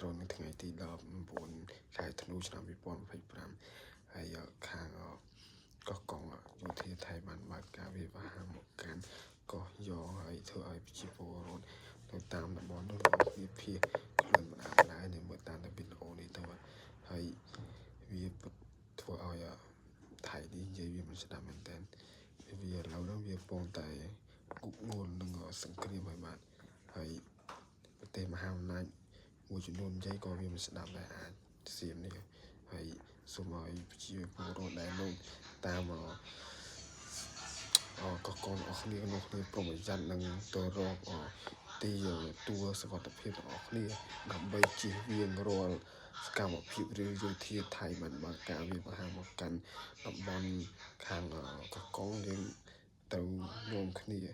ត្រូវនៅថ្ងៃទី19ខែធ្នូឆ្នាំ2025ហើយខាងកោះកុងយោធាថៃបានបើកការវាយប្រហារមកកាន់កោះយ៉ហើយធ្វើឲ្យប្រជាពលរដ្ឋនៅតាមតំបន់នោះរងគ្នាភៀសខ្លួនបណ្ដាបណ្ដានៅមើលតាមតែវីដេអូនេះទៅបាទហើយវាធ្វើឲ្យថៃនេះនិយាយវាមិនស្ដាប់មែនតើវាឥឡូវហ្នឹងវាពងតែគុកងួននឹងសង្គ្រាមហើយបាទហើយប្រទេសមហាអំណាចមួយចំនួននិយាយក៏វាមិនស្ដាប់ដែរអាចសៀមនេះហើយសូមឲ្យប្រជាពលរដ្ឋដែលនៅតាមអកកនអស់គ្នាក្នុងគ្នាប្រុងប្រយ័ត្ននិងទៅរកទីទួលសុវត្ថិភាពទាំងអស់គ្នាដើម្បីជៀសវាងរាល់សកម្មភាពឬយោធាថៃបានបើកការវាយប្រហារមកកាន់តំបន់ខាងកោះកុងយើងត្រូវនាំគ្នា។